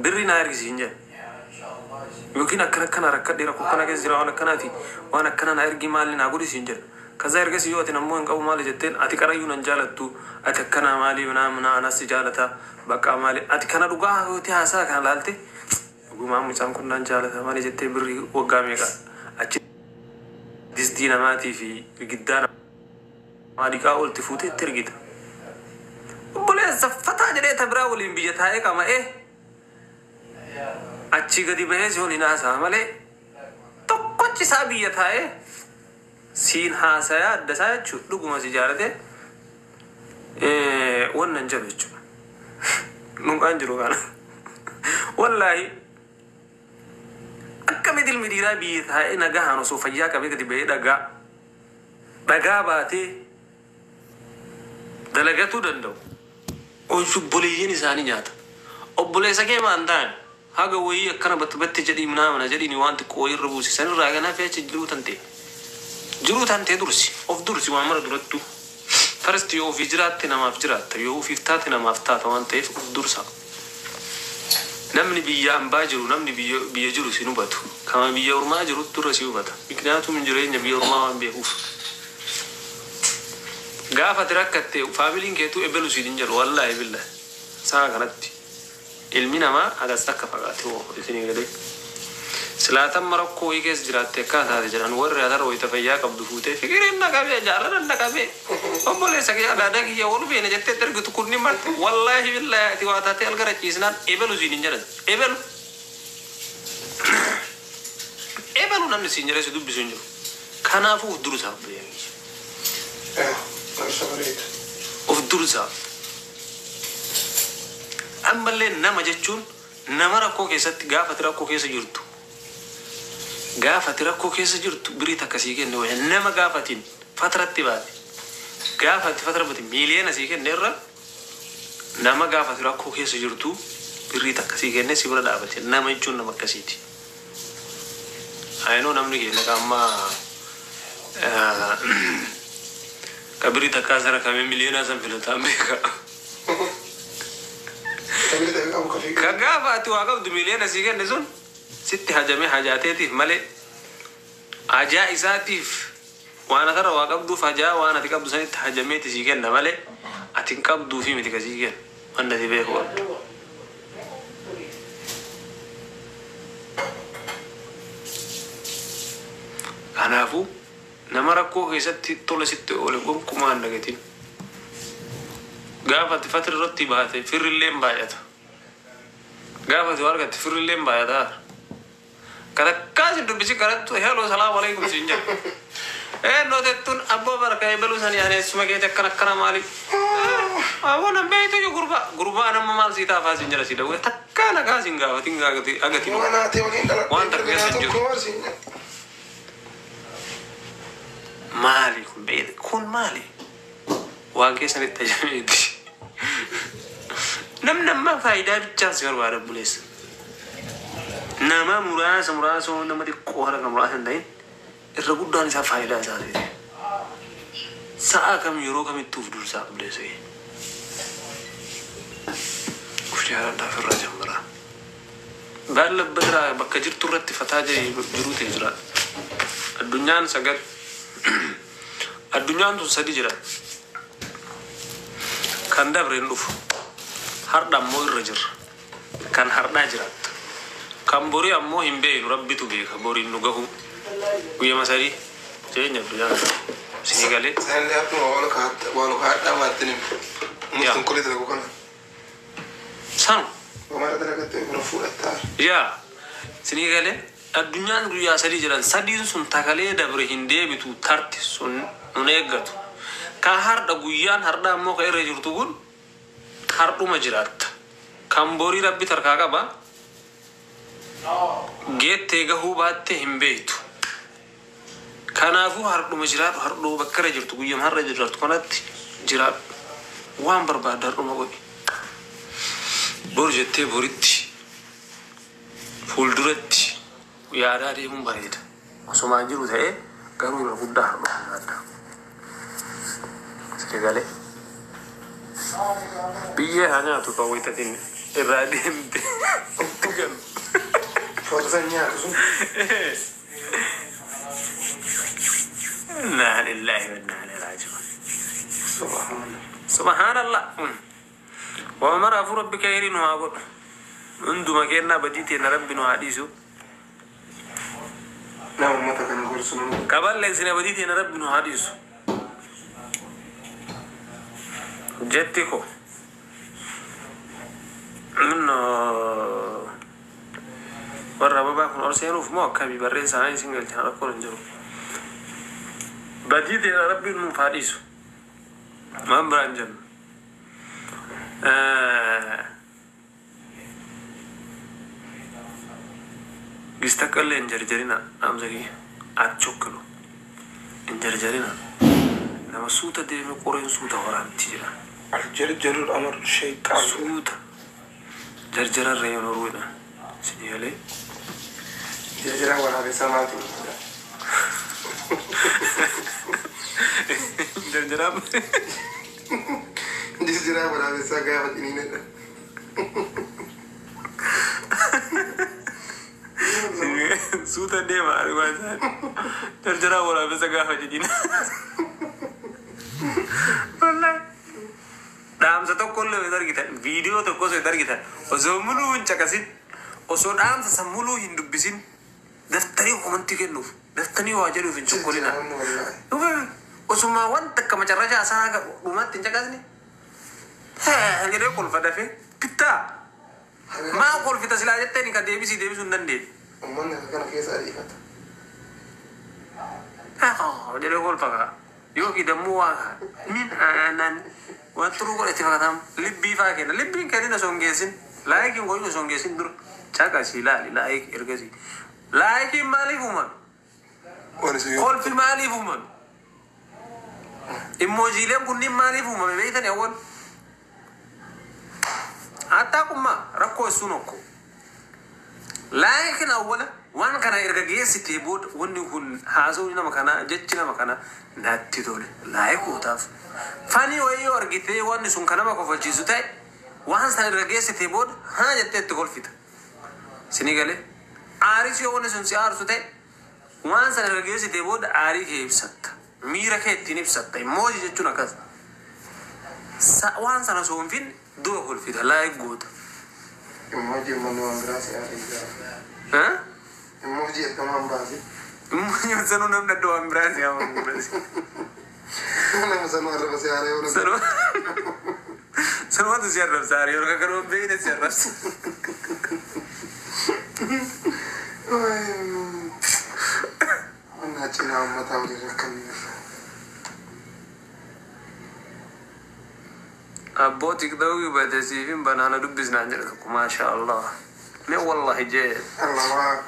Birri naa ergisi hin jedhe. Yookiin akkana akkana rakkadhee rakkoo akkana keessa jira, waan akkanaati, waan akkana naa ergi, maali naa godhi siin jedha. Kaza ergasii yoo ati ammoo hin qabu maali jetteen, ati qarayyuu nan jaalattu, ati akkana maali naa naa anas si jaalata bakka maali, ati kana dhugaa yooti haasaa kana laalte, dhugumaa mucaan kun naan jaalata maali jettee, birrii waggaa meeqa achi distii namaatii fi giddaa namaa dhiqaa oolti fuutee itti ergita. Obboleessa fataa jedhee ta biraa waliin biyya taa'ee qama'ee achii gadi bahee si waliin haasa'a malee, tokkochi isaa biyya taa'ee siin haasayaa adda isaa jechuudha, dhuguma si jaalate wannan jedhu jechuudha. Dhugaan jiru kana. Wallaahi, akkamitti ilmi dhiiraa biyya taa'ee nagahaan osoo fayyaa qabee gadi bahee dhagaa baatee dalagatuu danda'u? Obboleeyyiin isaanii nyaata. Obboleessa kee maan ta'an haga wayii akkana batti jedhii mana jedhiini, waan xiqqoo wayii irra buusisan irraa ganaa fi achi jiruu tantee. Jiruu tantee dursi, of dursi waan mara durattu. First, yoo ofii jiraatte namaaf jiraatta, yoo ofiif taate namaaf taata waan ta'eef of dursa. Namni biyya ambaa jiru, namni biyya jiru si hubatu. Kama biyya ormaa jirutti dura si hubata. Mikniyaatum jireenya biyya ormaa waan beekuuf. Gaafa ati rakkatte faamiliin keetuu ebelu siin hin jedhu, wallaahi billahi. Saa kanatti ilmi namaa hagas takka fagaate hoo isinii galee. Silaatamma rakkoo wayii keessa jiraatte akka taate jedhan, warri atarra wayita fayyaa qabdu fuutee fikiriin na qabee, jaalala na qabee, obboleessa kiyya, adaadaa kiyya wal beena jettee ergitu kunni marti, wallaahi billahi, ati waa taatee algara ciisnaan ebelu siin hin jedhan, ebelu ebelu namni siin jedhee si dubbisu hin jiru. Kanaafuu of dursaa, obboleeyyan kiyya. Gorsa bareeda. Of dursaa. Ammallee nama jechuun nama rakkoo keessatti, gaafa ati rakkoo keessa jirtu, gaafa ati rakkoo keessa jirtu birii takka sii kenne wayya, nama gaafatiin fataratti baate, gaafa ati fatara baate miiliyoona sii kenne irra, nama gaafa ati rakkoo keessa jirtu birrii takka sii kenne si bira dhaabate, nama jechuun nama akkasiiti. Ayinoo namni keenya ka ammaa ka birrii takkaa sana kamee miliyoonaa san filataan beeka. Tabili ta'e qabu kafii. Ka gaafa ati waa qabdu miliyoona sii kenne sun sitti hajamee hajaateetiif malee, hajaa isaatiif waan atarra waa qabduuf, hajaa waan ati qabdu sanitti hajameeti sii kenna malee, ati hin qabduufi miti ka sii kennu, wanni ati beeku qabdu. Kanaafuu nama rakkoo keessatti tola sitti oole gonkumaa hin dagatin. Gaafa ati fatri irratti baate firrillee hin baay'ata. Gaafa ati waa argatte firrillee hin baay'ata. Katakkaa sin dubbisi karattu, "Hello, salaamu alaikum," siin jedha. Ee, nootettuun abboo barka eebaluu sanii ani eessuma keeti, akkana akkana maali? Aboo nan beektu iyyuu, gurbaa gurbaa nama maal sii taafaa siin jedha, si dawwee takkaa nagaa siin gaafatin agatin. Waan haatee waliin dhaladhee Waan takka keessa hin jiru. Tokko barsiin. Maali kun beekte, kun maali? Waan keessanitti ajameeti. Namni amma faayidaa bichaa si barbaada, buleessa. Nama muraasa muraasa, nama xiqqoo harka muraasa hin ta'in, irra guddaan isaa faayidaa isaa seete. Sa'a kam yeroo kamittuu of dursaa, buleessa kee. Of jaaladhaa, ofirraa jammaraa. Baalla biraa bakka jirtu irratti fataa jiruu ta'e jira. Addunyaan sagal. Addunyaan tun sadi jira. Kan dabre hin dhufu. Hardha ammoo irra jirra. Kan hardhaa jiraatta. Kan borii ammoo hin beeknu, rabbitu beeka boriin nu gahu. Guyyama 3 jireenya addunyaan isinii galee. Sanillee akkuma waan kaadhaa maatti ni. Yaa. Musliim kolee dalagu kana. Sanu. Wamara dalagattee bira fuudhattaa. Yaa, isinii galee, addunyaan guyyaa 3 jedhan, sadiin sun takalee dabre hin deebitu, tarti sun nun eeggatu. Ka hardha, guyyaan hardha ammoo ka irra jirtu kun hardhuma jiraatta. Kan borii rabbi tarkaa qaba. Geettee gahuu baattee hin beektu. Kanaafuu hardhuma jiraadhu, hardhuma bakka irra jirtu, guyyama har'a jiraattu kanatti jiraadhu. Waan barbaadde hardhuma godhi. Bor jettee boritti fuulduratti yaadaa deemuun bareeda. Osumaan jiru ta'ee garuu irra guddaa hardhuma jiraadha. Siree galee. Biyyee haa nyaatu kan wayitatiin irraa deemte. San nyaatu sun. Innaa lillaahi wa innaa ilaihi raaji'uun. Subhaanallah. Subhaanallah. Waa maraafuu rabbi khayrii nu haa godhu. Hunduma kennaa badii teenna rabbi nu haa dhiisu. Nama uummata kana gorsu nama. Qaballeessine badii teenna rabbi nu haa dhiisu. Jetti ko. Minno warra ababaa kun ol seenuuf moo akkamii barreessaa isin galchan rakkoon hin jiru. Badii teenna rabbi nuuf haa dhiisu. Waan biraan jennu. Gistaqallee hin jarjarina dhaamsa kiyya. Achokkilo. Hin jarjarina. Nama suuta deeme qoreen suuta waraanti jedha. Aljarjaruun amar shayxaan. Suuta. Jarjararra yoo noruudha. Sinii Jarjara waraabessaa maaltu? Jarjaraa. Jarjara waraabessaa gaafa ciniinedha. Suuta deema arguu isaan. Jarjaraa waraabessa gaafa jedhina. Wallahi. Dhaamsa tokko illee osoo argitan, viidiyoo tokko osoo argitan, osoo muluu hin caqasin, osoo dhaamsa san muluu hin dubbisin, daftarii komantii kennuuf, daftanii waa jedhuuf hin chokkolina. Wallahi. Osuma wanta akka macarrashaa isaa haga dhumaatti hin caqasne, jedhee kolfa dafee bittaa. Maa kolfita silaa jetteen kan deebisii deebisuu hin dandeenye. Uummanni akka kana keessa ariifata. Jedhee kolfa kaa. Yookiin dammoo waa kaa. Min aanan waan xuruu godhate fakkaatamu libbii faa kenna. Libbiin kennin osoo hin geessin. Laayikiin godhin osoo hin geessin dura. Caqasii ilaali laayik ergasii. Laayikiin maaliif uumame? Waan isin yoo. Kolfi maaliif uumame? Immoojiileen kunniin maaliif uumame beektani awwal? Hattaa kummaa rakkoo issuun okko. Laayikiin awwala waan kana erga geessitee booda wanni kun haasawni nama kanaa jechi nama kanaa natti tole laayikuutaaf. Fanii wayii yoo argitee wanni sun kan nama kofalchiisu ta'e waan sana erga geessitee booda haa jettee itti kolfita. Sinii galee aaris yoo wanni sun si aarsu ta'e waan sana erga geessitee booda aarii kee ibsatta. Miira kee ittiin ibsatta. Immoojii jechuun akkas. Waan sana osoo hin finne dura kolfita laayik goota. Immoo uummanni waan biraa si aariidha. Haa? Immoo hojii ergamaan baase. Immoo sanuu namni adda waan biraa si haamamu. Nama sanuu arraba si aaree oolu. Sanumatu si arrabsa yeroo kakkanuma beekne si arrabsa. Wanna cinaa uummataa waliin rakkanne. Abboo tiktookii bate siifin banaana dubbisnaan jedha tokko maasha Allah. Mee wallahi jee. Allah.